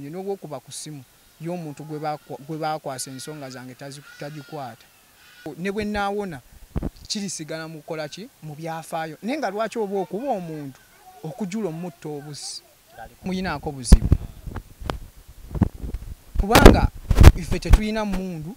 N'obwokuba ku ssimu y'omuntu gwe baakwasa ensonga zange tagikwata. Ne bwe nnaawona kirisigala mu kukola ki mu byafaayo. Naye nga lwaki oba okuba omuntu okujula omutta obusi muyinaako buzibu, kubanga ffe tetulina mmundu,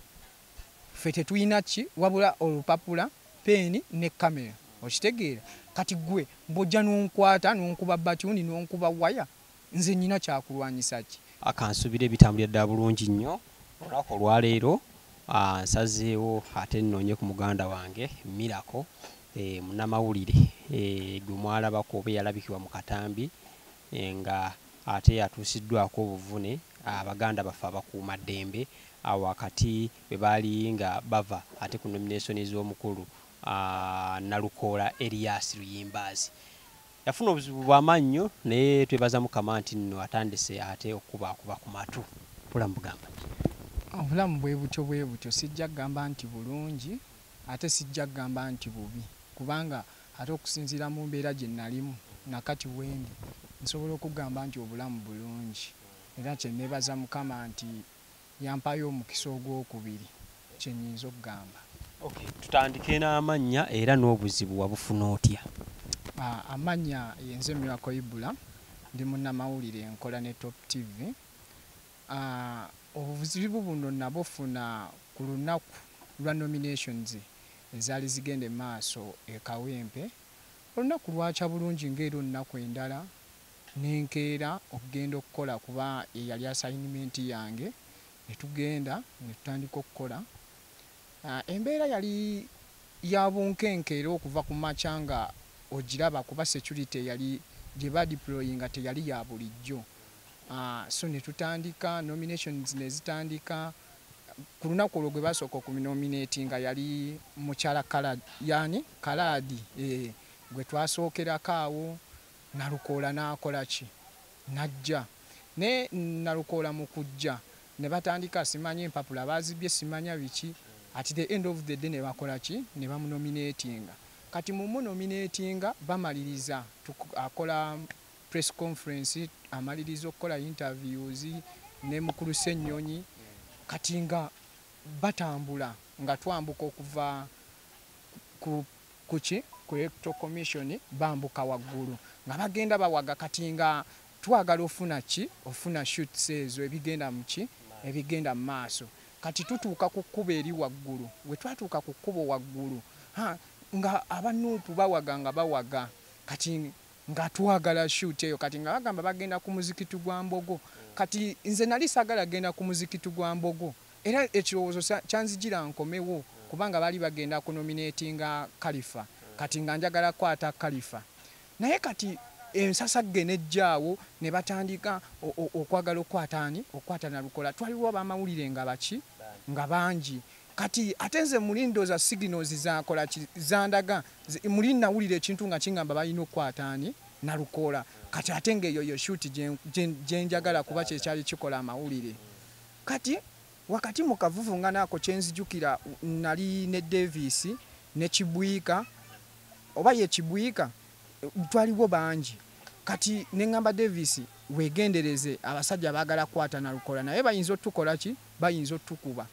ffe tetulina ki, wabula olupapula, peeni ne kamera, okitegeera? Kati gwe bw'ojja n'onkwata n'onkuba batyuni n'onkuba waya, nze nnina kyakulwanyisa ki? Akansubira ebitambulira ddala bulungi nnyo. Olunaku olwaleero nsazeewo ate nnoonye ku muganda wange Miracle, munnamawulire gwe mwalabako oba eyalabikibwa mu katambi, nga ate atuusiddwako obuvune abaganda baffe abakuumaddembe wakati bwe baali nga bava ate ku nomination z'omukulu Nalukoola Erias Luyimbaazi. Yafuna obuzibu bw'amaanyi nnyo, naye twebaza Mukama nti nno atandise ate okubaakuba ku matu. Obulamu bugamba ki? Obulamu bwe butyo bwe butyo, sijja kugamba nti bulungi ate sijja kugamba nti bubi, kubanga ate okusinziira mu mbeera gye nalimu nakati wendi nsobola okugamba nti obulamu bulungi, era kye neebaza Mukama nti yampayo omukisa ogwokubiri, kye nnyinza okugamba. Okay, tutandike n'amannya era n'obuzibu wabufuna otya? Amannya yenze Miracle Ibula, ndi munnamawulire, nkola ne Top TV. Obuzibu buno nabufuna ku lunaku lwa nominations ezaali zigenda emaaso e Kawempe. Olunaku lwakya bulungi ng'era olunaku endala, nenkeera okugenda okukola kuba eyali assignment yange, ne tugenda ne tutandika okukola. Embeera yali ya bunkenke era okuva ku makya nga ogiraba, kuba security yali gye badeployinga teyali ya bulijjo. So ne tutandika nominations ne zitandika. Ku lunaku olwo gwe basooka okunominatinga yali mukyala yani Kalaadi, gwe twasookerako awo. Nalukoola n'akola ki, n'ajja. Naye Nalukoola mu kujja ne batandika simanya empapula baazibye simanya biki, at the end of the day ne bakola ki, ne bamunominatinga. Kati mu munominatinga bamaliriza akola press conference, amaliriza okukola interviews ne mukulu Ssennyonyi. Kati nga batambula nga twambuka okuva ku kuki ku Electoral Commission, bambuka waggulu nga bagenda bawaga. Kati nga twagala ofuna ki, ofuna shoots ezo ebigenda mu ki, ebigenda mu maaso. Kati tutuuka ku kkubo eri waggulu, we twatuuka ku kkubo waggulu nga abanuupu bawaga nga bawaga. Kati nga twagala shoot eyo, kati nga bagamba bagenda ku muzikiti gwa Mbogo. Kati nze nali saagala genda ku muzikiti gwa Mbogo, era ekirowoozo kyanzijira nkomewo, kubanga baali bagenda kunominatinga Kalifa. Kati nga njagala kukwata Kalifa, naye kati ensasagge nejjaawo ne batandika okwagala okukwata ani, okukwata Nalukola. Twaliwo abamawulire nga baki nga bangi. Kati ate nze muli ndooza signals zakola ki, zandaga muli nawulira ekintu nga kingamba balina okukwata ani, Nalukoola. Kati ate ng'eyo yo shoot gye njagala, kuba kyekyali kikola amawulire. Kati wakati mu kavuvu nga naako, kyenzijukira nali ne Davis ne Kibwika, oba ye Kibwika, twaliwo bangi. Kati ne ŋŋamba Davis, weegendereze, abasajja baagala kukwata Nalukola, naye bayinza otukola ki, bayinza otukuba.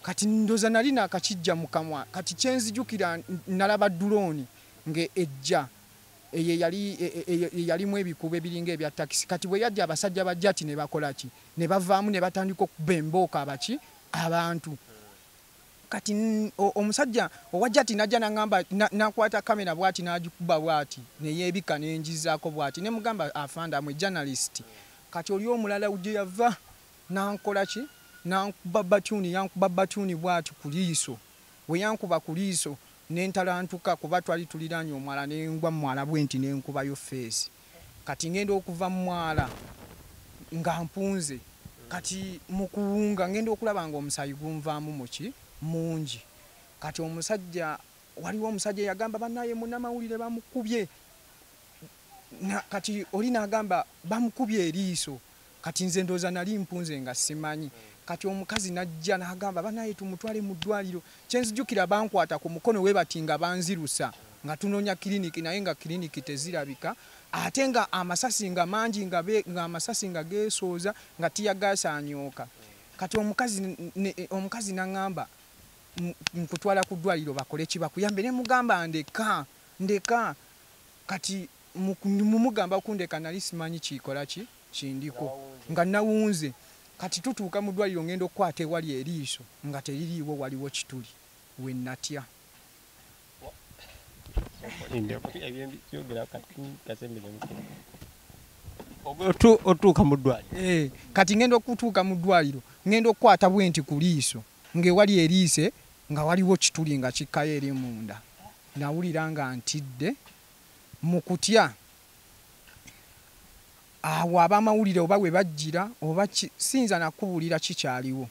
Kati ndoza nali naakakijja mu kamwa. Kati kyenzijukira nalaba drone nga ejja, eyo eyalimu ebikubo ebiringa ebya takisi. Kati bwe yajja, abasajja ba jati ne bakola ki, ne bavaamu ne batandika okuba embooko abaki abantu. Kati omusajja owa jati najja naŋŋamba, nakwata kamera bw'ati n'agikuba bw'ati neyeebika, nenjizaako bw'ati, ne mugamba, "Afande, amwe journalist." Kati oli omulala gye yava nankola ki, nankuba batyuni, yankuba batyuni bw'ati ku liiso. Bwe yankuba ku liiso nentalantuka, kuba twali tuliraanye omwala, nengwa mu mwala bwe nti nenkubayo face. Kati ngenda okuva mu mwala nga mpunze. Kati mu kuwunga ngenda okulaba nga omusaayi gunvaamu muki mungi. Kati omusajja, waliwo omusajja eyagamba, "Bannaye, munnamawulire bamukubye." Kati oli n'agamba bamukubye eriiso. Kati nze ndowooza nali mpunze nga simanyi. Kati omukazi n'ajja n'agamba, "Bannaye, tumutwale mu ddwaliro." Kyenzijukira bankwata ku mukono we bati nga banzirusa nga tunoonya kiriniki, naye nga kiriniki tezirabika. Ate nga amasasi nga mangi, nga amasasi nga geesooza, nga tear gas anyooka. Kati omukazi n'aŋŋamba, nkutwala ku ddwaliro bakole ki, bakuyambe. Ne mugamba ndeka, ndeka. Kati mumugamba kundeka nali simanyi kikola ki kindiko, nga nawunze. Kati tutuuka mu ddwaliro, ngenda okukwata ewali eriiso nga teririiwo, waliwo kituli. We natya. Otuuka mu ddwaliro. Kati ngenda okutuuka mu ddwaliro, ngenda okukwata bwe nti ku liiso ng'ewali eriise nga waliwo kituli nga kikkayo eri munda. Nawulira nga ntidde. Mu kutya awo abamawulire oba we bajjira oba siyinza nakubuulira kikyaliwo.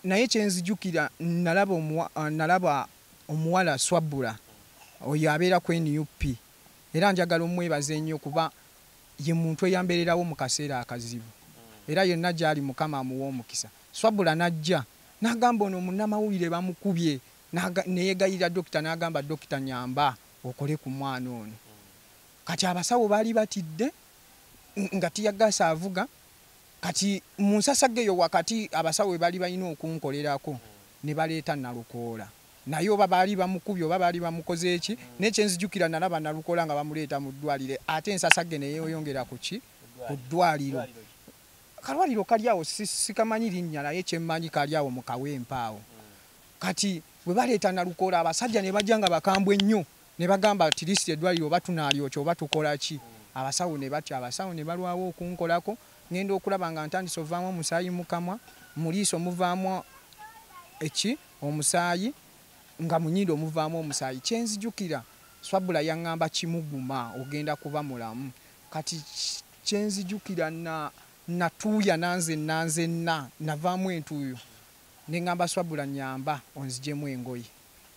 Naye kyenzijukira nalaba omuwala Swabula oyo abeera ku NUP, era njagala omwebaza ennyo kuba ye muntu eyambeererawo mu kaseera akazibu, era yonna gy'ali Mukama amuwa omukisa. Swabula n'ajja n'agamba ono munnamawulire bamukubye, neyegayirira dokita n'agamba dokita nyamba okole ku mwana ono. Kati abasawo baali batidde nga tear gas avuga. Kati mu nsasagge eyo wakati abasawo we baali balina okunkolerako ne baleeta Nalukoola, naye oba baali bamukubye oba baali bamukoze eki, naye kyenzijukira nalaba Nalukoola nga bamuleeta mu ddwaliro, ate ensasagge ne yeeyongera ku ki, ku ddwaliro. Kalwaliro kali awo sikamanyi linnya, naye kyemmanyi kali awo mu Kawempe awo. Kati bwe baleeta Nalukoola abasajja ne bajja nga bakambwe nnyo, ne bagamba at least eddwaliro oba tunaalyokya oba tukola ki. Abasawo ne batya, abasawo ne balwawo okunkolako. Ngenda okulaba nga ntandise ovaamu omusaayi mu kamwa, mu liiso muvaamu eki omusaayi, nga mu nnyindo muvaamu omusaayi. Kyenzijukira Swabula yaŋŋamba kimuguma ogenda kuba mulamu. Kati kyenzijukira natuuya nanze nanzenna navaamu entuuyo, ne ŋŋamba Swabula nnyamba onzigyemu engoye,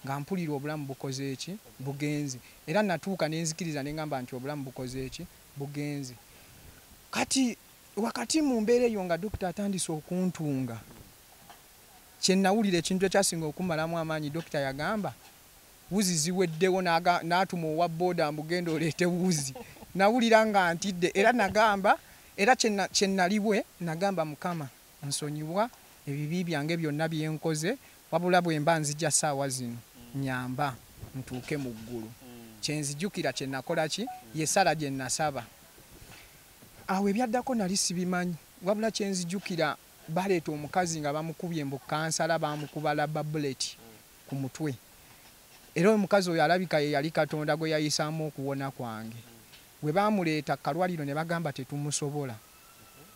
nga mpulira obulamu bukoze eki, bugenze. Era natuuka ne nzikiriza ne ŋŋamba nti obulamu bukoze eki, bugenze. Kati wakati mu mbeera eyo nga dokita atandise okuntunga, kye nawulira ekintu ekyasinga okumalamu amaanyi, dokita yagamba wuzi ziweddewo, n'atuma owa booda mbu genda oleete wuzi. Nawulira nga ntidde, era nagamba, era kye nalibwe nagamba Mukama nsonyiwa ebibi byange byonna bye nkoze, wabula bwe mba nzija ssaawa zino nnyamba ntuuke mu ggulu. Kyenzijukira kye nakola ki, ye ssala gye nasaba. Awo ebyaddako nali sibimanyi, wabula kyenzijukira baleeta omukazi nga bamukubye mbu kansala, bamukuba rubber bullet ku mutwe. Era omukazi oyo alabika ye yali Katonda gwe yayisaamu okuwona kwange. Bwe baamuleeta kalwaliro ne bagamba tetumusobola,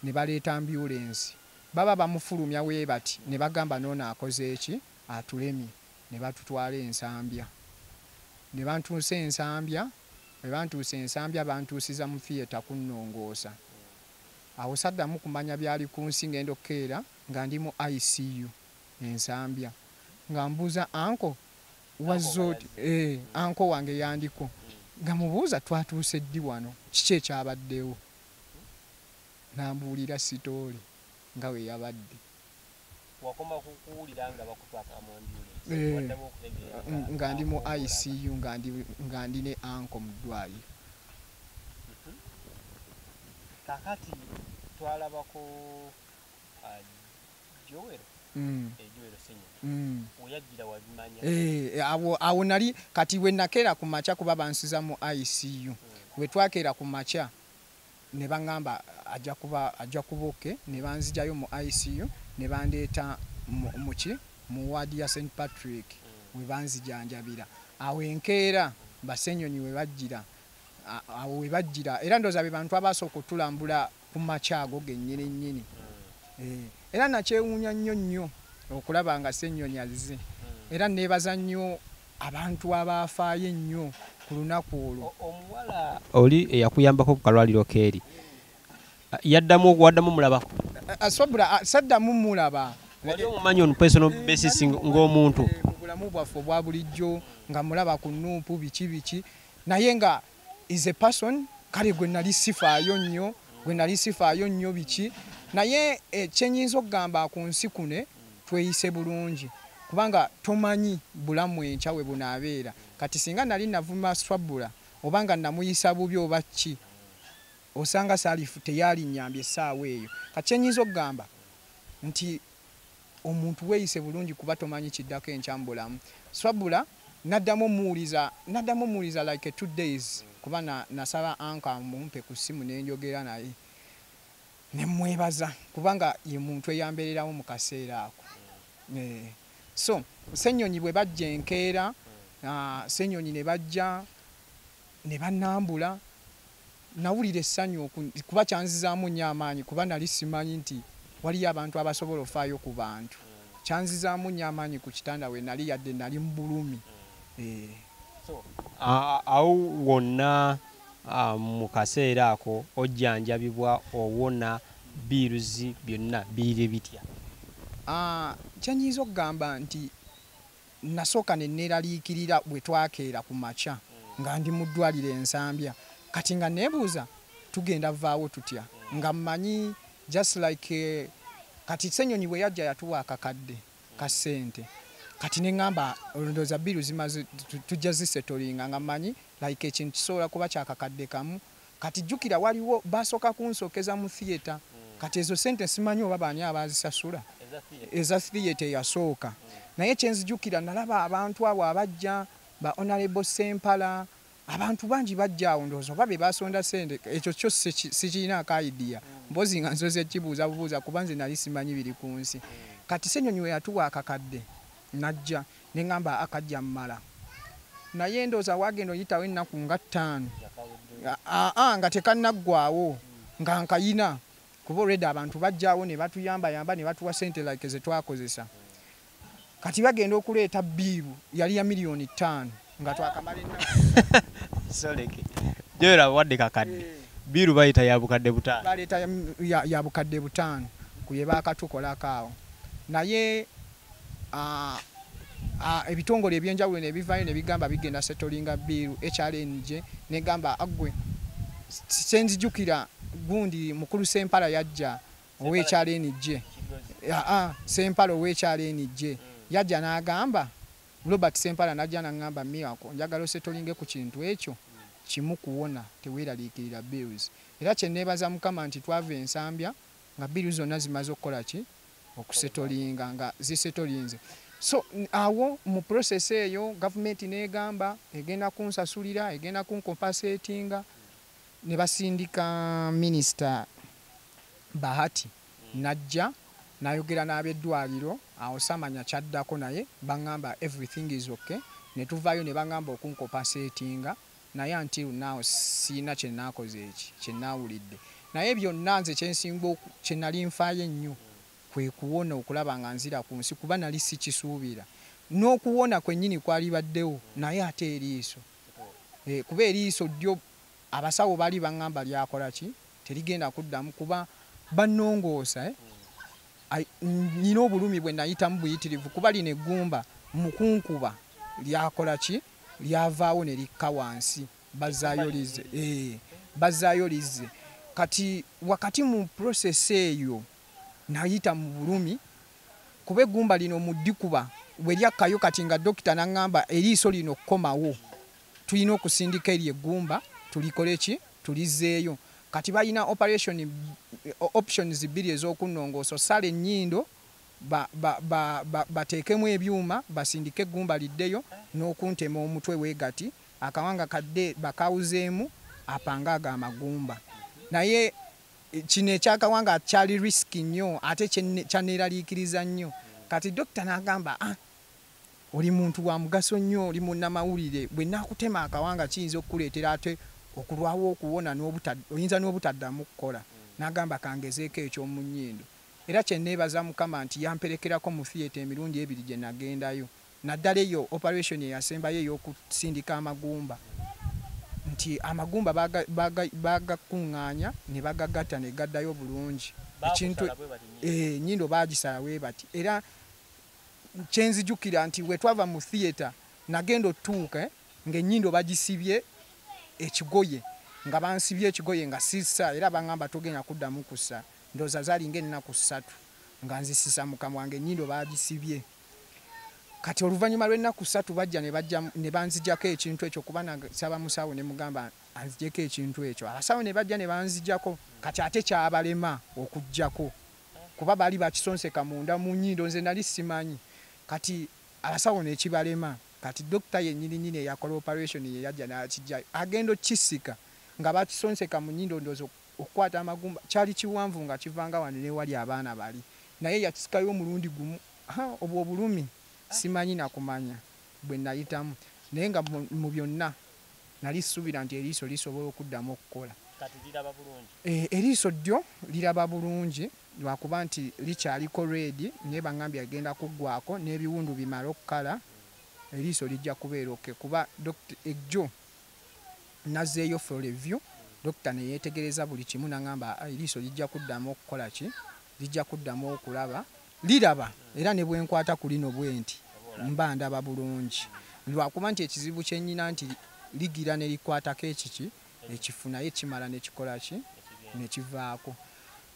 ne baleeta ambulensi. Baba bamufulumya we bati ne bagamba n'ono akoze eki, atulemye, ne batutwala Ensambya. Ne bantuusa Ensambya, bwe bantuusa Ensambya bantuusiza mu theatre kunnongoosa. Awo saddamu kumanya byali ku nsi, ngenda okukeera nga ndi mu ICU Ensambya. Nga mbuuza anko wazze oti, anko wange yandiko. Nga mubuuza twatuuse ddi wano, kiki ekyabaddewo? N'ambuulira sitoole nga we yabadde. Wakoma ku kuwulira nga bakutwala mu ambulance, waddamu okutegeera nga ndi mu ICU, nga ndi ne anko mu ddwaliro. Kaakati twalabako Joel, Joel Ssenyonyi. Weyajjira wabimanya? Awo nali kati we nakeera ku makya kuba bansiza mu ICU. We twakeera ku makya ne baŋŋamba ajja kuba okay, ne banzijayo mu ICU ne bandeeta mu waadi ya St Patrick we banzijanjabira. Awo enkeera Basenyonyi we bajjira, awo we bajjira, era ndowooza be bantu abaasooka otulambula ku makya ago gennyini nnyini. Era nakyewuunya nnyo nnyo okulaba nga Ssenyonyi azze. Era neebaza nnyo abantu abaafaayo ennyo ku lunaku olwo. Omuwala oli eyakuyambako ku kalwaliro keeri yaddamu, waddamu mulabako? Sobula saddamu mulaba. Wali omumanyi on personal basis ng'omuntu? Mu bulamu bwaffe obwa bulijjo nga mulaba ku nuupu biki biki, naye nga is a person kale gwe nali sifaayo nnyo, gwe nali sifaayo nnyo biki, naye kye nnyinza okugamba ku nsi kuno tweyise bulungi, kubanga tomanyi bulamu enkya we bunaabeera. Kati singa nali navuma Swabula oba nga namuyisa bubi oba ki, Osanga Salifu teyalinnyambye essaawa eyo. Kati kyenyinza okugamba nti omuntu weeyise bulungi kuba tomanyi kiddako enkya mu bulamu. Swabula naddamu omuwuliza like 2 days kuba nasaba anka mumpe ku ssimu ne njogera naye ne mmwebaza kubanga ye muntu eyambeererawo mu kaseera ako. So Ssenyonyi bwe bajja enkeera, Ssenyonyi ne bajja ne bannambula, nawulira essanyu kuba kyanzizaamu nnyo amaanyi kuba nali simanyi nti waliyo abantu abasobola ofaayo ku bantu. Kyanzizaamu nnyo amaanyi ku kitanda we nali yadde nali mu bulumi. So awo wonna mu kaseera ako ojjanjabibwa owona bills byonna biri bitya? Kyenyinza okugamba nti nasooka ne neeraliikirira bwe twakeera ku makya nga ndi mu ddwaliro e Nsambya. Kati nga neebuuza tugenda vaawo tutya, nga mmanyi just like kati Ssenyonyi bwe yajja yatuwa akakadde ka ssente. Kati ne ŋŋamba ndowooza bill zimaze tujja zisetolinga, nga mmanyi like ekintu kisobola kuba kyakakadde kamu. Kati jjukira waliwo basooka kunsookeza mu theatre. Kati ezo ssente simanyi oba baani abaazisasula eza theatre eyasooka. Naye kyenzijjukira nalaba abantu abo abajja ba Honorable Sempala, abantu bangi bajja awo ndowooza oba be basonda ssente, ekyo kyo sikirinaako idea. Mpozi nga nsoose kibuuza bubuuza kuba nze nali simanyi biri ku nsi. Kati Ssenyonyi we yatuwa akakadde najja ne ŋŋamba akajja mmala. Naye ndowooza waagenda oyitawo ennaku nga 5 nga tekannaggwaawo nga nkayina kuba already abantu bajjaawo ne batuyambayamba ne batuwa ssente like ze twakozesa. Kati bagenda okuleeta bill yali ya miliyoni 5 nga twakamala ennaku. Soleke joera wadde kakadde bill bayita ya bukadde 5, baleeta ya bukadde 5 ku ye baakatukolako awo. Naye ebitongole ebyenjawulo ne bivaayo ne bigamba bigenda setolinga bill HRNJ negamba aggwe. Senzijukira gundi mukulu Sempala yajja owe HRNJ, Sempala owe HRNJ yajja n'agamba Robert Sempala najja n'aŋŋamba Miracle njagala osetolinge ku kintu ekyo kimu kuwona teweeraliikirira bills. Era kye neebaza Mukama nti twava e Nsambya nga bill zonna zimaze okukola ki okusetolinga nga zisetolinze. So awo mu process eyo gavumenti n'egamba egenda kunsasulira, egenda kunkompensatinga, ne basindika minisita Bahati najja n'ayogera n'ab'eddwaliro. Awo samanya kyaddako naye baŋŋamba everything is okay, ne tuvaayo ne baŋŋamba okunkompensatinga, naye until now siina kye naakoze eki kye naawulidde. Naye byonna nze kyensinga kye nali nfaayo ennyo kwe kuwona okulaba nga nzira ku nsi kuba nali sikisuubira. N'okuwona kwennyini kwalibaddewo naye ate eriiso kuba eriiso ddyo abasawo bali baŋŋamba lyakola ki terigenda kuddamu kuba bannongoosa. Nina obulumi bwe nayitamu buyitirivu kuba lino eggumba mu kunkuba lyakola ki lyavaawo ne likka wansi, bazzaayo lizze, bazzaayo lizze. Kati wakati mu process eyo nayita mu bulumi kuba eggumba lino mu ddikuba bwe lyakkayo kati nga dokita n'aŋŋamba eriiso lino kkomawo tulina okusindika eri eggumba tulikole ki tulizzeeyo. Kati balina operation options 2 ez'okunnongoosa, osala ennyindo bateekemu ebyuma basindike eggumba liddeyo n'okuntema omutwe weegati akawanga kadde bakawuzeemu apanga ago amagumba. Naye kino ekyakawanga kyali risk nnyo ate kyanneeraliikiriza nnyo. Kati dokita n'agamba oli muntu wa mugaso nnyo, oli munnamawulire, bwe naakutema akawanga kiyinza okukuleetera ate okulwawo okuwona oyinza n'obutaddamu kukola. N'agamba kangezeeko eky'omu nnyindo. Era kye neebaza Mukama nti yamperekerako mu theatre emirundi 2 gye nagendayo, naddala eyo operation eyasembayo ey'okusindika amagumba, nti amagumba bagakuŋŋaanya ne bagagatta ne gaddayo bulungi. Ekintu ennyindo baagisala bwe bati. Era kyenzijukira nti bwe twava mu theatre nagenda otuuka ng'ennyindo bagisibye ekigoye, nga bansibye ekigoye nga sissa, era baŋŋamba togenda kuddamu kussa. Ndowooza zaali ng'ennaku 3 nga nzisisa mu kamwa ng'ennyindo baagisibye. Kati oluvannyuma lw'ennaku 3 bajja ne banzijjako ekintu ekyo, kuba nasaba musawo ne mugamba anzijjeko ekintu ekyo. Abasawo ne bajja ne banzijjako, kati ate kyabalema okuggyako kuba baali bakisonseka munda mu nnyindo, nze nali simanyi. Kati abasawo ne kibalema. Kati dokita yennyini nnyini eyakola operation ye yajja n'akijjayo, agenda okukisika nga bakisonseka mu nnyindo, ndowooza okukwata amagumba kyali kiwanvu nga kivanga wano newali abaana bali, naye yakisikayo omulundi gumu. Obwo obulumi simanyi nakumanya bwe nayitamu, naye nga mu byonna nali suubira nti eriiso lisobola okuddamu okukola. Kati liraba bulungi? Eriiso ddyo liraba bulungi lwakuba nti likyaliko red, naye bangambye agenda kuggwako n'ebiwundu bimale okukala, eriiso lijja kubeera okay. Kuba ejjo nazzeeyo for review, dokita ne yeetegereza buli kimu n'angamba eriiso lijja kuddamu okukola ki, lijja kuddamu okulaba, liraba era ne bwe nkwata ku lino bwe nti mba ndaba bulungi, lwakuba nti ekizibu kye nnyina nti ligira ne likwatako ekiki ekifu, naye kimala ne kikola ki ne kivaako.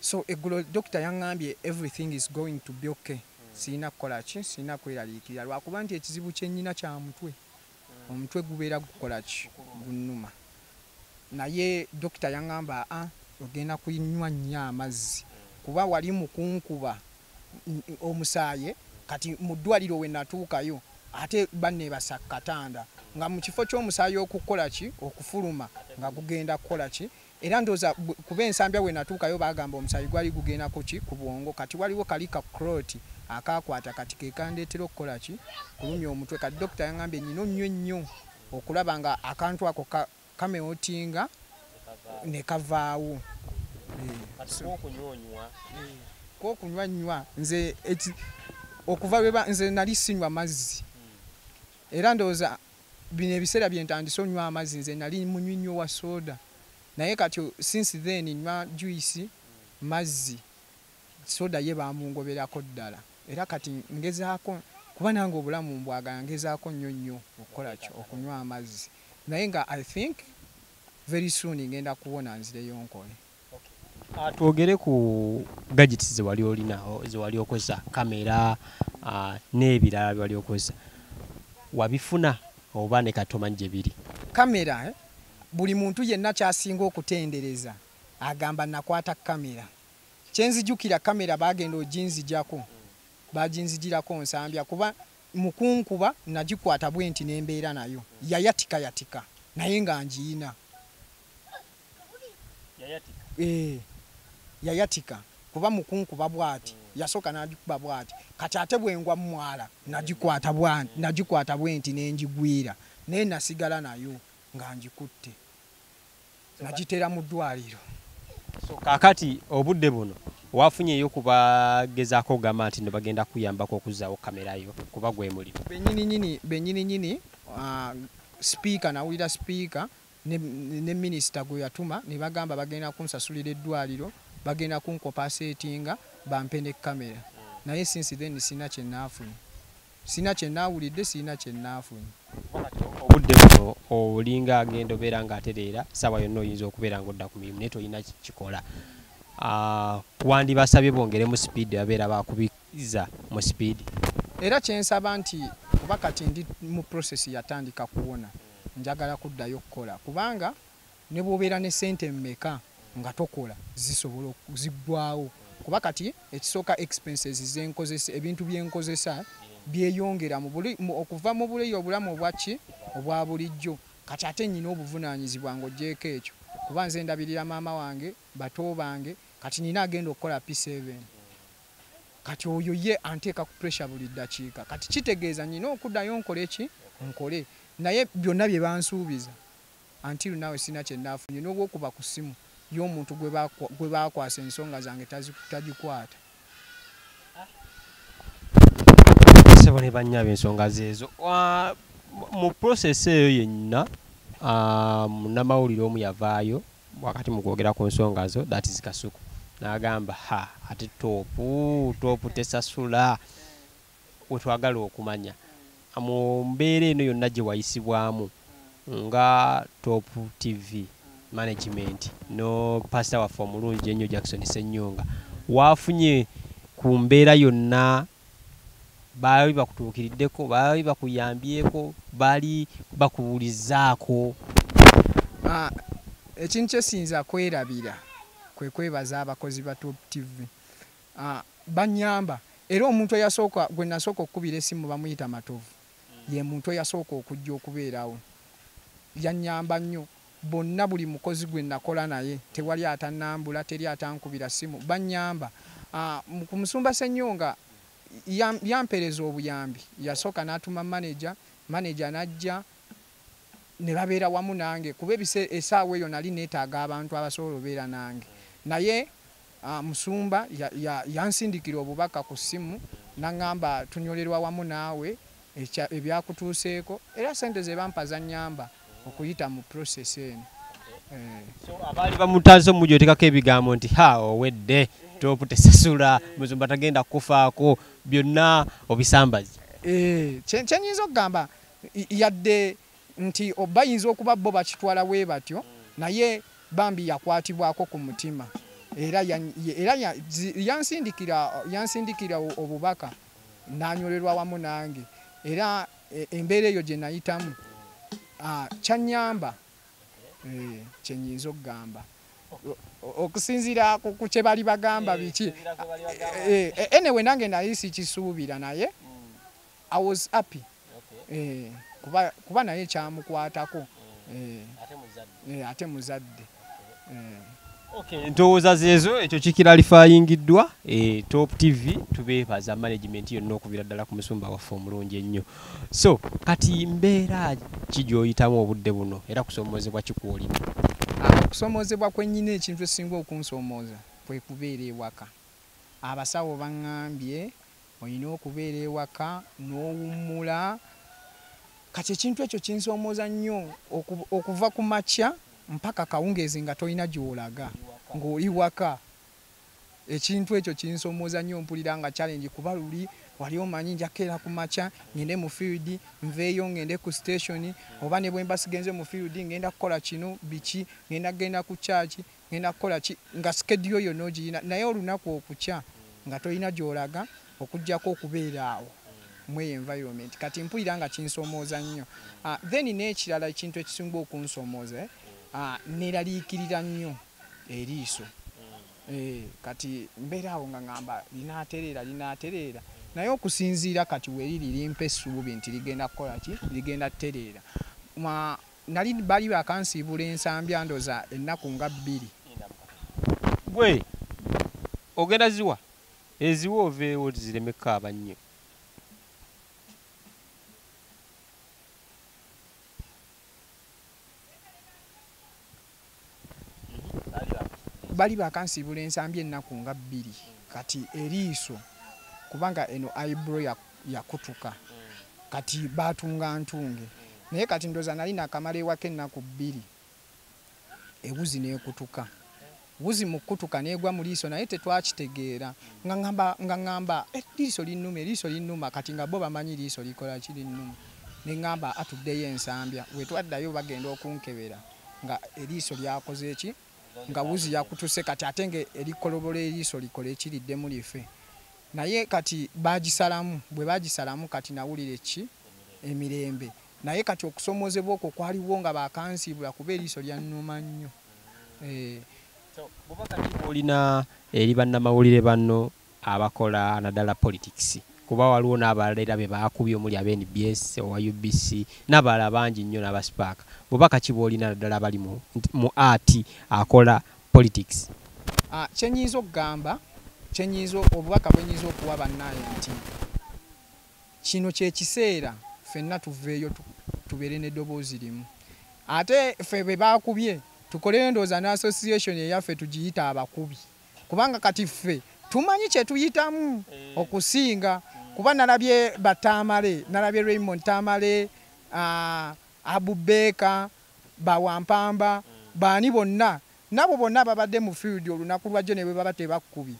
So eggulo dokita yaŋŋambye everything is going to be okay, sirina kukola ki, sirina kweraliikirira, lwakuba nti ekizibu kye nnyina kya mutwe, omutwe gubeera gukola ki, gunnuma. Naye dokita yaŋŋamba ogenda kunywa nnyo amazzi kuba wali mu kunkuba omusaayi. Kati mu ddwaliro we natuukayo ate banneebasa ku katanda nga mu kifo ky'omusaayi okukola ki, okufuluma nga gugenda kukola ki. Era ndowooza kuba ensambya we natuukayo baagamba omusaayi gwali gugenda ku ki, ku bwongo. Kati waliwo kali ka clot akakwata, kati ke kandeetera okukola ki, kulumya omutwe. Kati dokita yaŋŋambye nnyina onywe nnyo okulaba nga akantu ako kameotinga ne kavaawo. K'okunywa nnywa nze okuva nze nali sinywa mazzi, era ndowooza bino ebiseera bye ntandise onywa amazzi, nze nali munywi nnyo wa soda, naye kati since then nywa juice, mazzi, soda ye bamungoberako ddala. Era kati ngezaako kuba nange obulamu mbwagala, ngezaako nnyo nnyo okukola ki, okunywa amazzi, naye nga I think very soon ngenda kuwona nzireyo nkole. Twogere ku gadgets ze wali olina, ze wali okozesa, kamera n'ebirala bye wali okozesa, wabifuna oba ne kati omanyi gye biri? Kamera buli muntu yenna kyasinga okutendereza agamba nakwata kamera. Kyenzijukira kamera bagenda oginzijako, baginzijirako Nsambya, kuba mukunkuba nagikwata bwe nti n'embeera nayo yayatika yatika, naye nga ngiyina. Yayatika kuba mukunkuba bwati, yasooka n'agikuba bwati, kati ate bwe ngwa mwala nagikwata bwe nti n'engigwira, naye nasigala nayo nga ngikutte, nagiteera mu ddwaliro. So kaakati obudde buno wafunyeeyo kubagezaako okugamba nti no bagenda kuyambako okuzzaawo kamera yo kuba gwe mulimu? Bennyini nnyini sipiika, nawulira sipiika ne minisita gwe yatuma ne bagamba bagenda kunsasulira eddwaliro, bagenda kuncompensatinga bampe ne kamera, naye since then sirina kye naafunye, sirina kye naawulidde, sirina kye naafunye. Obudde buno olinga agenda obeera ng'atereera, ssaawa yonna oyinza okubeera ng'odda ku mirimu naye tolina kikola. Wandibasabye bongeremu sipiidi, babeera bakubiza mu sipiidi? Era kyensaba nti kuba kati ndi mu process yatandika kuwona, njagala kuddayo okukola, kubanga ne bw'obeera ne ssente mmeka nga tokola zisobola ziggwawo, kuba kati ekisooka expenses zenkozesa, ebintu byenkozesa byeyongera okuva mu buli obulamu obwaki obwa bulijjo. Kati ate nnyina obuvunaanyizibwa ng'oggyeeko ekyo, kuba nze ndabirira maama wange, bato bange, kati nina agenda okukola P7, kati oyo ye anteeka ku pressure buli ddakiika. Kati kitegeeza nnyina okuddayo nkole ki, nkole, naye byonna bye bansuubiza until nawe sirina kye naafunye, n'obwokuba ku ssimu y'omuntu gwe baakwasa ensonga zange tagikwata. Ssebo ne bannyabo, ensonga zeezo. Mu process eyo yenna, munnamawulire omu yavaayo wakati mu kwogera ku nsonga zo, that is Kasuku, n'agamba ha ate Top tesasula. Wetwagala okumanya mu mbeera eno yonna gye wayisibwamu nga Top TV management no pastor waffe omulungi ennyo Jackson Ssenyonga, waafunye ku mbeera yonna Baali bakutuukiriddeko, baali bakuyambyeko, baali bakubuulizaako? Ekintu kyesinza kwerabira kwe kwebaza abakozi ba Top TV. Banyamba era omuntu eyasooka gwe nasooka okukubira essimu bamuyita Matovu, ye muntu eyasooka okujja okubeerawo, yannyamba nnyo. Bonna buli mukozi gwe nakola naye tewali atannambula, teri atankubira ssimu, bannyamba. Ku Musumba Ssenyonga yampeereza obuyambi, yasooka n'atuma manager, manager n'ajja ne babeera wamu nange, kuba essaawa eyo nali neetaaga abantu abasobola obeera nange. Naye Musumba yansindikira obubaka ku ssimu n'aŋŋamba tunyolerwa wamu naawe ebyakutuuseeko, era ssente ze bampa zannyamba okuyita mu process eno. So abaali bamutaze omugyotekako ebigambo nti ha owedde, Top tesasula, Musumba tagenda kukufaako, byonna obisambaze. Kyenyinza okugamba yadde nti bayinza okuba bo bakitwala bwe batyo, naye bambi yakwatibwako ku mutima era yansindikira obubaka n'anyolerwa wamu nange, era embeera eyo gye nayitamu kyannyamba. Kyenyinza okugamba okusinziira ku kye bali bagamba biki. Anyway nange nali sikisuubira, naye I was happy. Kuba naye kyamukwatako. Ate muzadde. Ndowooza zeezo ekyo kikiralifayingiddwa. Top TV tubeebaza management yonna okuvira ddala ku musumba waffe omulungi ennyo. So kati mbeera ki gy'oyitamu obudde buno era kusomoozebwa ki kw'olina? Okusomoozebwa kwe nnyina, ekintu ekisinga okunsomooza kwe kubeera ewaka. Abasawo baŋŋambye olina okubeera ewaka n'owummula. Kati ekintu ekyo kinsomooza nnyo okuva ku makya mpaka kawungeezi nga tolina gy'olaga ng'oli waka. Ekintu ekyo kinsomooza nnyo, mpulira nga challenge, kuba luli wali omanyi nja kukeera ku makya ngende mu field, nveeyo ngende ku station, oba ne bwe mba sigenze mu field ngenda kukola kino biki, ngenda kugenda ku church, ngenda kukola ki, nga schedule yonna ogirina. Naye olunaku okukya nga tolina gy'olaga okuggyako okubeera awo mu eyo environment. Kati mpulira nga kinsomooza nnyo. Then n'ekirala ekintu ekisinga okunsomooza, neeraliikirira nnyo eriiso. Kati mbeera awo nga ŋŋamba linaatereera, linaatereera, naye okusinziira kati we riri limpa essuubi nti ligenda kukola ki, ligenda ttereera. Nali bali bakansiibula Ensambya ndoza ennaku nga 2. Gwe ogenda ziwa eziwa oveewo zireme kukaaba nnyo? Bali bakansiibula Ensambya ennaku nga 2. Kati eriiso kubanga eno eyebrow yakutuka, kati baatunga ntunge, naye kati ndoza nali nakamala ewaka ennaku 2 ewuzi n'ekutuka, wuzi mu kutuka n'egwa mu liiso, naye tetwakitegeera. Nga ŋŋamba eriiso linnuma, eriiso linnuma, kati nga bo bamanyi liiso likola ki, linnuma. Ne ŋŋamba atuddeyo Ensambya, we twaddayo bagenda okunkebera nga eriiso lyakoze ki, nga wuzi yakutuse, kati ate nga erikolobola eriiso likole ekiriddemu life. Naye kati baagisalamu, bwe baagisalamu kati nawulira ki emirembe. Naye kati okusomoozebwa okwo kwaliwo nga bakansiibula kuba eriiso lyannuma nnyo. Bubaka ki bw'olina eri bannamawulire banno abakola naddala politics? Kuba waliwo n'abalala era be baakubye omuli aba NBS owa UBC n'abalala bangi nnyo n'aba Spark. Bubaka ki bw'olina naddala abali mu art akola politics? Kyenyinza okugamba, obubaka bwe nnyinza okuwa bannaye nti kino kye kiseera ffenna tuveeyo tubeere n'eddoboozi limu. Ate ffe be baakubye tukoleyo ndowooza ne association eyaffe tugiyite abakubi, kubanga kati ffe tumanyi kye tuyitamu okusinga. Kuba nalabye Batamale, nalabye Raymond Tamale, Abu Beka, Bawampamba, baani bonna nabo bonna babadde mu field olunaku lwajjo ne bwe baba tebakubye.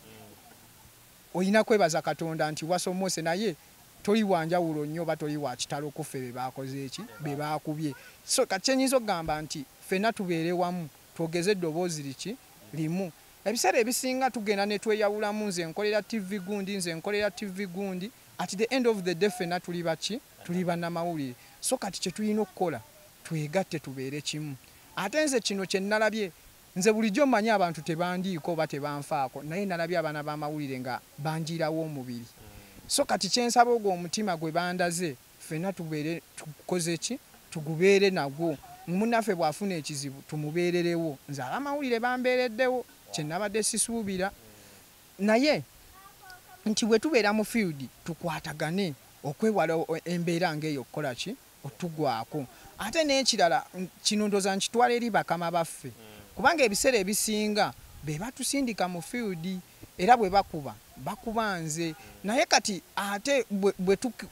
Olina kwebaza Katonda nti wasomose, naye toli wa njawulo nnyo oba toli wa kitalo ku ffe be baakoze eki, be baakubye. So kati kyenyinza okugamba nti ffenna tubeere wamu twogeze eddoboozi liki limu. Ebiseera ebisinga tugenda ne tweyawulamu, nze nkolera TV gundi, nze nkolera TV gundi. At the end of the day ffenna tuli baki? Tuli bannamawulire. So kati kye tulina okukola, twegatte tubeere kimu. Ate nze kino kye nalabye, nze bulijjo mmanyi abantu tebandiiko oba tebanfaako, naye nalabye abaana b'amawulire nga banjiirawo omubiri. So kati kyensaba, ogwo omutima gwe bandaze, ffenna tubeere tukoze ki, tugubeere nagwo. Munnaffe bw'afuna ekizibu tumubeererewo. Nze abamawulire bambeereddewo, kye nabadde sisuubira, naye nti bwe tubeera mu field tukwatagane okwewala embeera ng'eyo okukola ki, otugwako. Ate n'ekirala, kino ndowooza nkitwala eri bakama baffe, kubanga ebiseera ebisinga be batusindika mu field, era bwe bakuba bakuba nze. Naye kati ate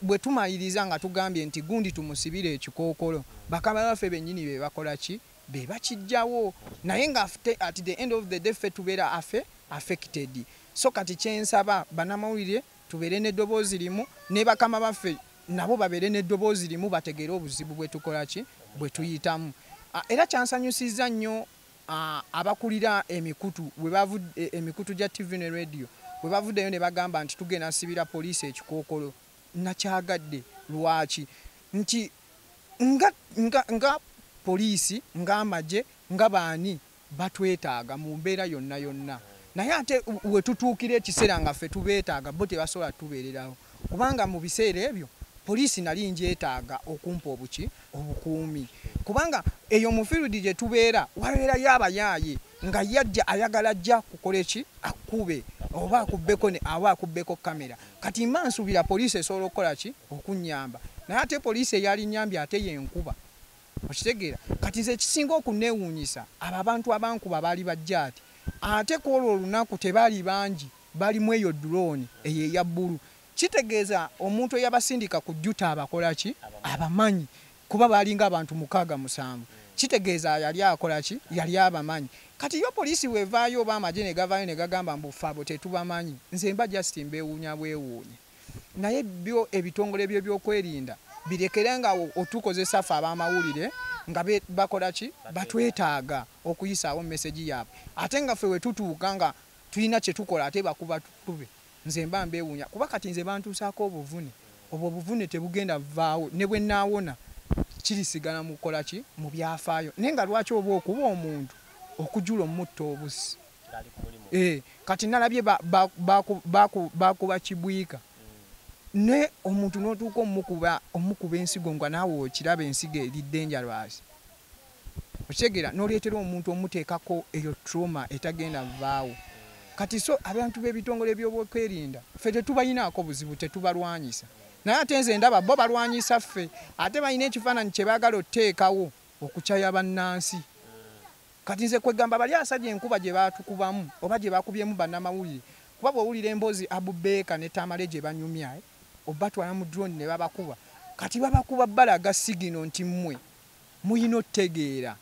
bwe tumaliriza nga tugambye nti gundi tumusibire ekikookolo, bakama baffe bennyini be bakola ki, be bakijjawo. Naye nga at the end of the day ffe tubeera affected. So kati kyensaba bannamawulire, tubeere n'eddoboozi limu, ne bakama baffe nabo babeere n'eddoboozi limu, bategeere obuzibu bwe tukola ki, bwe tuyitamu. Era kyansanyusizza nnyo abakulira emikutu emikutu gya TV ne radio bwe bavuddeyo ne bagamba nti tugenda sibira poliisi ekikookolo. Nakyagadde. Lwaki? Nti nga poliisi, ng'amagye, nga baani, batwetaaga mu mbeera yonna yonna. Naye ate we tutuukira ekiseera nga ffe tubeetaaga, bo tebasobola tubeererawo, kubanga mu biseera ebyo poliisi nali ngyetaaga okumpa obuki, obukuumi, kubanga eyo mu field gye tubeera wabeerayo abayaaye nga yajja ayagala ajja kukola eki, akkube oba akubbeko oba akubbeko kamera. Kati mba nsuubira poliisi esobola okukola ki, okunnyamba. Naye ate poliisi eyali nnyambye ate yenkuba, okitegeera? Kati nze ekisinga okunneewuunyisa, abo abantu abankuba baali bajja ati ate ku olwo olunaku tebaali bangi, balimu eyo drone eyo eya bbulu. Kitegeeza omuntu eyabasindika ku jjuta abakola ki, abamanyi, kuba baalinga abantu 6, 7. Kitegeeza yali akola ki, yali abamanyi. Kati yo poliisi bwevaayo oba amagye ne gavaayo ne gagamba mbu ffe abo tetubamanyi, nze mba just mbeewuunya bwewuunya. Naye byo ebitongole byebyokwerinda birekere nga otukozesa ffe ab'amawulire nga bakola ki, batwetaaga okuyisaawo message yaabwe. Ate nga ffe we tutuuka nga tulina kye tukola, ate bakuba tukube. Nze mba mbeewuunya, kuba kati nze bantuusaako obuvune. Obwo obuvune tebugenda vaawo, ne bwe naawona kirisigala mu kukola ki, mu byafaayo. Naye nga lwaki oba okuba omuntu okujula omutta obusi? Kati nalabye bakuba kibwika, ne omuntu n'otuuka omukuba ensigo nga naawe okiraba ensigo eri dangerous, okitegeera? N'oleetera omuntu omuteekako eyo trauma etagenda vaawo. Kati so abantu b'ebitongole by'obwokwerinda ffe tetubalinaako buzibu, tetubalwanyisa. Naye ate nze ndaba bo balwanyisa ffe, ate balina ekifaananyi kye baagala oteekawo okukyaya bannansi. Kati nze kwegamba bali asajja enkuba gye baatukubamu oba gye bakubyemu bannamawulire, kuba bw'owulira emboozi Abubeeka ne Tamale gye banyumya, obatwala mu drone ne babakuba. Kati babakuba balaga signal nti mmwe muyina otegeera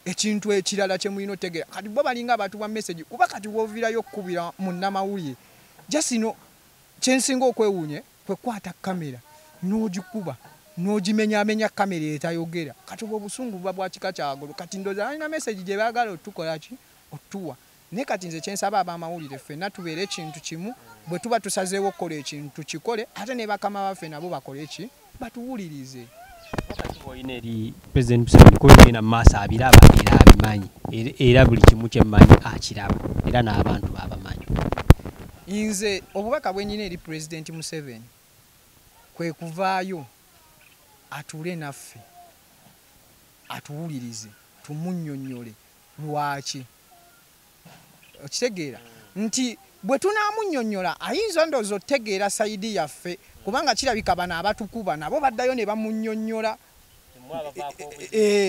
ekintu ekirala kye mulina otegeera. Kati bo balinga abatuwa message, kuba kati w'oviirayo okukubira munnamawulire jasino, kyensinga okwewuunya kwe kwata kamera n'ogikuba n'ogimenyaamenya, kamera etayogera. Kati obwo obusungu buba bwa kika kyagolo. Kati ndowooza balina message gye baagala otukola ki, otuwa. Naye kati nze kyensaba ab'amawulire, ffenna tubeere ekintu kimu. Bwe tuba tusazeewo okukola ekintu tukikole, ate ne bakama baffe nabo bakole ki, batuwulirize. Olina eri President Museveni, kuba ebigenda mu maaso abiraba era abimanyi, era buli kimu kyemmanyi akiraba, era n'abantu babamanyi. Nze obubaka bwe nnina eri Pulezidenti Museveni kwe kuvaayo atuule naffe, atuwulirize, tumunnyonnyole lwaki, okitegeera nti bwe tunaamunnyonnyola ayinza ndowooza otegeera side yaffe, kubanga kirabika bano abatukuba nabo baddayo ne bamunnyonnyola.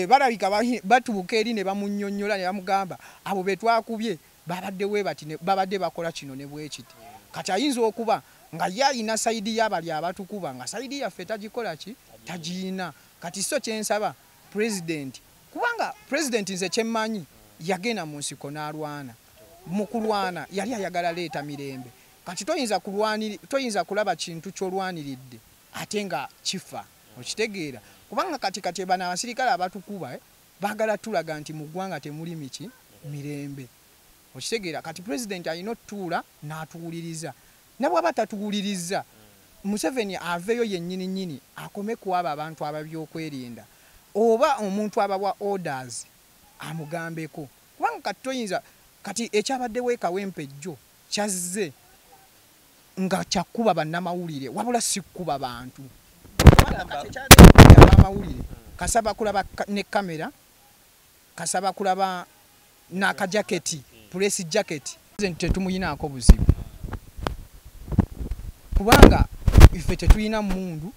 Balabika batuuka eri ne bamunnyonnyola ne bamugamba abo be twakubye babadde we bati, babadde bakola kino ne bwe kiti. Kati ayinza okuba nga ye alina side y'abali abatukuba, nga side yaffe tagikola ki, tagiyina. Kati so kyensaba pulezidenti, kubanga pulezidenti nze kyemmanyi yagenda mu nsiko n'alwana. Mu kulwana yali ayagala leeta mirembe. Kati toyinza kulaba kintu ky'olwaniridde ate nga kifa, okitegeera? Kubanga kati bano abasirikale abatukuba baagala tulaga nti mu ggwanga temuli miki, mirembe, okitegeera? Kati pulezidenti alina otutuula n'atuwuliriza. Ne bw'aba tatuwuliriza, Museveni aveeyo yennyini nnyini akome ku abo abantu ababyokwerinda oba omuntu abawa orders amugambeko, kubanga kati toyinza. Kati ekyabaddewo e Kawempe jjo kyazze nga kyakkuba bannamawulire, wabula si kkuba bantu. Kubanga kati ekyabadde abamawulire kasaba kulaba ne kamera, kasaba kulaba n'akajaketi, press jacket. Tetumuyinaako buzibu kubanga ffe tetulina mmundu,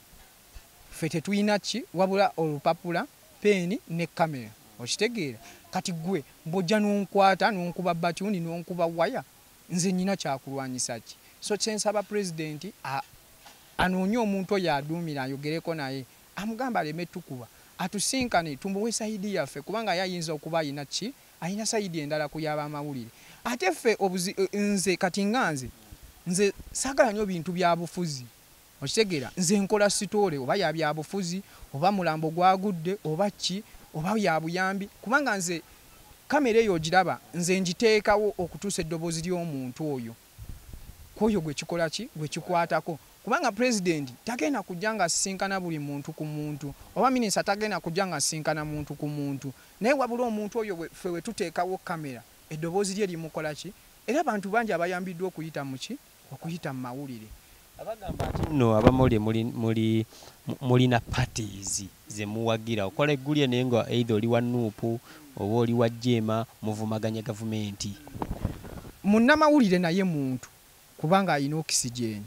ffe tetulina ki, wabula olupapula, peeni ne kamera. Okitegeera? Kati gwe bw'ojja n'onkwata n'onkuba batyuni n'onkuba waya, nze nnyina kyakulwanyisa ki? So kyensaba pulezidenti anoonye omuntu oyo aduumira ayogereko naye, amugamba aleme tukuba, atusinkane tumuwe side yaffe, kubanga ye ayinza okuba ayina ki, ayina side endala ku y'abamawulire. Ate ffe nze kati nga nze saagala nnyo bintu bya bufuzi. Okitegeera? Nze nkola story oba ya byabufuzi oba mulambo gwagudde oba ki oba ya buyambi, kubanga nze kamera eyo ogiraba nze ngiteekawo okutuusa eddoboozi ly'omuntu oyo kwoyo gwe kikola ki, gwe kikwatako. Kubanga pulezidenti tagenda kujja nga asisinkana buli muntu ku muntu, oba minisita tagenda kujja nga asisinkana muntu ku muntu, naye wabula omuntu oyo ffe we tuteekawo kamera eddoboozi lye limukola ki. Era abantu bangi abayambiddwa okuyita mu ki, okuyita mu mawulire. Abagamba nti nno abamawulire mulina parties ze muwagira, okola eggulire naye nga either oli wa NUP oba oli wa JEEMA, muvumaganya gavumenti. Munnamawulire naye muntu, kubanga alina oxygen.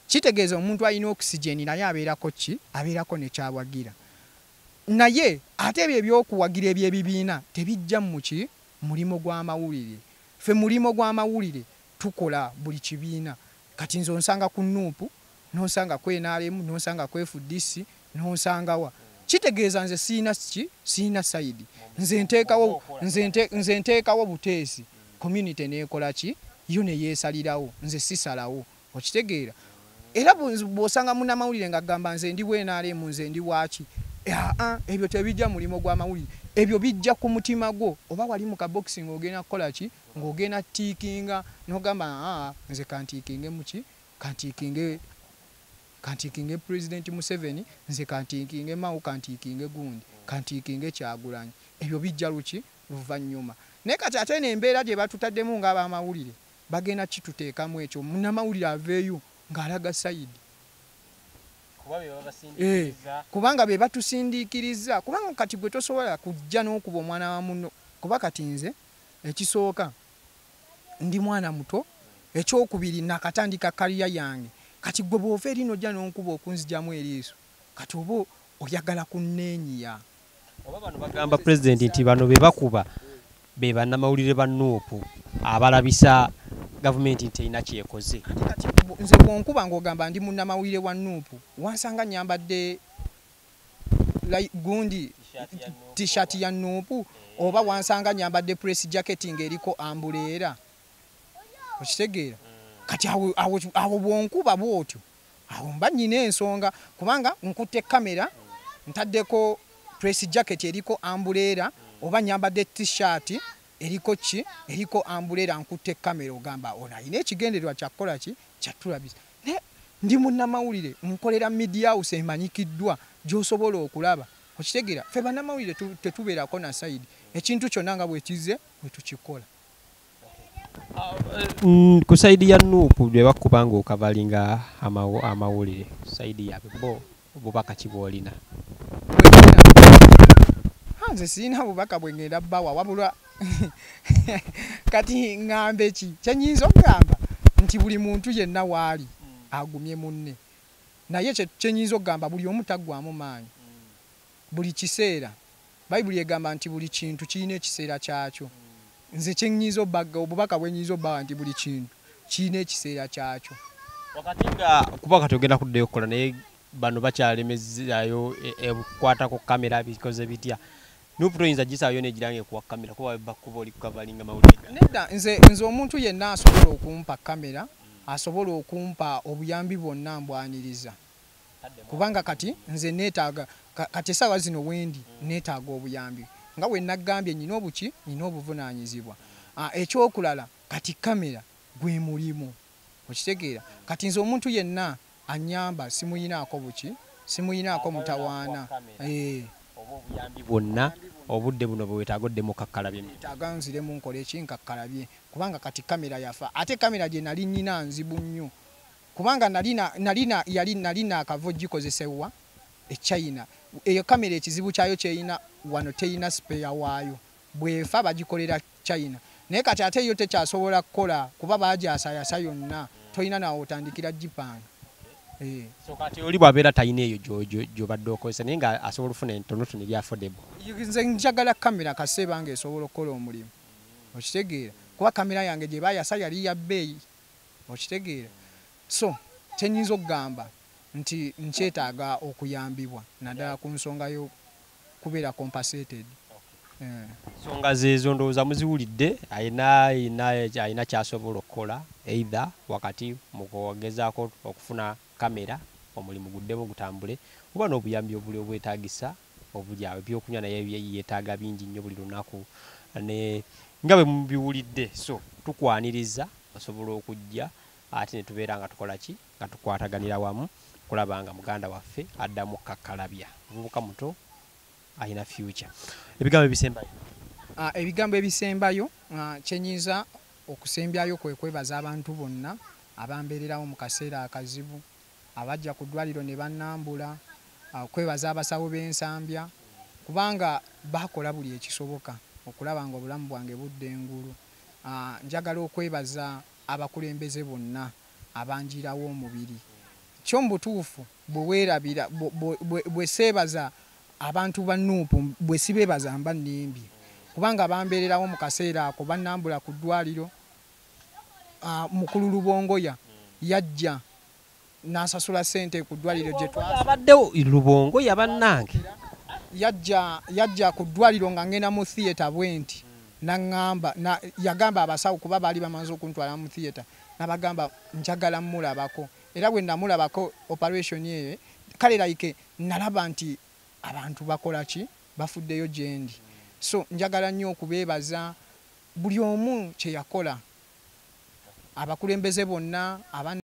Kitegeeza omuntu alina oxygen naye abeerako ki, abeerako ne kyawagira. Naye ate ebyo ebyokuwagira ebyebibiina tebijja mu ki, mulimo gw'amawulire. Ffe mulimo gw'amawulire tukola buli kibiina. Kati nze onsanga ku NUP, n'onsanga ku NRM, n'onsanga ku FDC, n'onsangawa. Kitegeeza nze siina ki, siina side. Nze nteekawo buteesi, community neekola ki, yo ne yeesalirawo, nze sisalawo. Okitegeera? Era bw'osanga munnamawulire ng'agamba nze ndi wa NRM, nze ndi waaki, aa ebyo tebijja mulimo gw'amawulire. Ebyo bijja ku mutima gwo, oba wali mu kabokisi ng'ogenda kukola ki, ng'ogenda tickinga n'ogamba aa nze kantickinge muki, kantickinge Pulezidenti Museveni, nze kantickinge Mao, kantickinge gundi, kantickinge Kyagulanyi. Ebyo bijja luki luvannyuma. Naye kati ate eno embeera gye batutaddemu ng'abamawulire bagenda kituteekamu ekyo, munnamawulire aveeyo ng'alaga side. Kubanga be batusindiikiriza. Kubanga kati gwe tosobola kujja n'okuba omwana wa munno, kuba kati nze ekisooka ndi mwana muto, ekyokubiri nakatandika career yange. Kati gwe bw'ova eri n'ojja n'onkuba okunzigyamu eriiso, kati oba oyagala kunneenyiya. Oba bano bagamba pulezidenti nti bano be bakuba be bannamawulire ba NUP abalabisa gavumenti nti erina kyekoze. Kati nze bw'onkuba ng'ogamba ndi munnamawulire wa NUP, wansanga nnyambadde gundi t-shirt ya NUP, oba wansanga nnyambadde press jacket ng'eriko umbrella. Okitegeera? Kati awo bw'onkuba bw'otyo, awo mba nnyina ensonga, kubanga nkutte kamera, ntaddeko press jacket eriko umbrella, oba nnyambadde t-shirt eriko ki, eriko umbrella, nkutte kamera, ogamba ono alina ekigendererwa kya kukola ki, kyatulabisa. Naye ndi munnamawulire, nkolera media house emanyikiddwa gy'osobola okulaba. Okitegeera? Ffe bannamawulire tetubeerako na side, ekintu kyonna nga bwe kizze bwe tukikola. Ku side ya NUP bwe bakuba ng'ocoveringa amawulire, ku side yaabwe bo obubaka ki bw'olina? Nze sirina bubaka bwe ngenda bbawa, wabula kati ŋŋambe ki? Kye nnyinza okugamba nti buli muntu yenna waali agumye munne, naye kye nnyinza okugamba buli omu taggwaamu maanyi. Buli kiseera Bayibuli egamba nti buli kintu kirina ekiseera kyakyo. Nze kye nnyinza obbaga, obubaka bwe nnyinza obbawa nti buli kintu kirina ekiseera kyakyo. Wakati nga kuba kati ogenda kuddayo okukola, naye bano bakyalemezaayo okukwatako kamera, bikoze bitya? NUP toyinza gisaayo n'egira ng'ekuwa kamera kuba bakuba oli kucoveringa mawulire. Nedda, nze omuntu yenna asobola okumpa kamera, asobola okumpa obuyambi bwonna mbwaniriza. Kubanga kati nze neetaaga, kati essaawa zino wendi neetaaga obuyambi. Nga bwe naggambye nnyina obuki, nnyina obuvunaanyizibwa. Ekyokulala kati kamera gwe mulimu. Okitegeera? Kati nze omuntu yenna annyamba simuyinaako buki, simuyinaako mutawaana. Oba obuyambi bwonna obudde buno bwe weetaaga oddemu okakkalabye. Neetaaga nziremu nkole ki, nkakkalabye, kubanga kati kamera yafa. Ate kamera gye nali nnina nzibu nnyo, kubanga nali naakava ogikozesebwa e China. Eyo kamera ekizibu kyayo kyeyina wano teyina spare waayo, bw'efa bagikolera China. Naye kati ate yo tekyasobola kukola kuba bagyasayasa yonna, tolina nawe otandikira gipanga. So kati oli bw'abeera talina eyo gy'obadde okozesa, naye nga asobola okufuna entonotono eri affordable. Nze njagala kamera kaseeba nga esobola okukola omulimu. Okitegeera? Kuba kamera yange gye baayasa yali ya bbeeyi. Okitegeera? So kye nnyinza okugamba nti nkyetaaga okuyambibwa naddala ku nsonga y'okubeera compensated. Ensonga zeezo ndowooza muziwulidde. Alina ky'asobola okukola either wakati mu kugezaako okufuna kamera omulimu guddemu gutambule, oba n'obuyambi obuli obwetaagisa obuli awo, ebyokunywa naye yeetaaga bingi nnyo buli lunaku ne nga bwe mubiwulidde. So tukwaniriza osobola okujja ate ne tubeera nga tukola ki, nga tukwataganira wamu kulaba nga muganda waffe addamu kakkalabya. Muvubuka muto alina future. Ebigambo ebisembayo? Ebigambo ebisembayo, kyenyinza okusembyayo kwe kwebaza abantu bonna abambeererawo mu kaseera akazibu, abajja ku ddwaliro ne bannambula, kwebaza abasawo b'Ensambya kubanga bakola buli ekisoboka okulaba nga obulamu bwange budda engulu. Njagala okwebaza abakulembeze bonna abanjirawo omubiri. Kyo mu butuufu bwe weerabira bwe seebaza abantu ba Nuupu, bwe sibeebaza mba nnimbye, kubanga bambeererawo mu kaseera ako, bannambula ku ddwaliro. Mukulu Lubongoya yajja n'asasula ssente ku ddwaliro gye abaddewo Lubongoya bannange. Yajja ku ddwaliro nga ngenda mu theatre bwe nti, n'aŋŋamba, yagamba abasawo, kuba baali bamaze okuntwala mu theatre, n'abagamba njagala mmulabako. Era bwe namulabako operation eyo, kale like nalaba nti abantu bakola ki, bafuddeyo gye ndi. So njagala nnyo okubeebaza buli omu kye yakola, abakulembeze bonna aba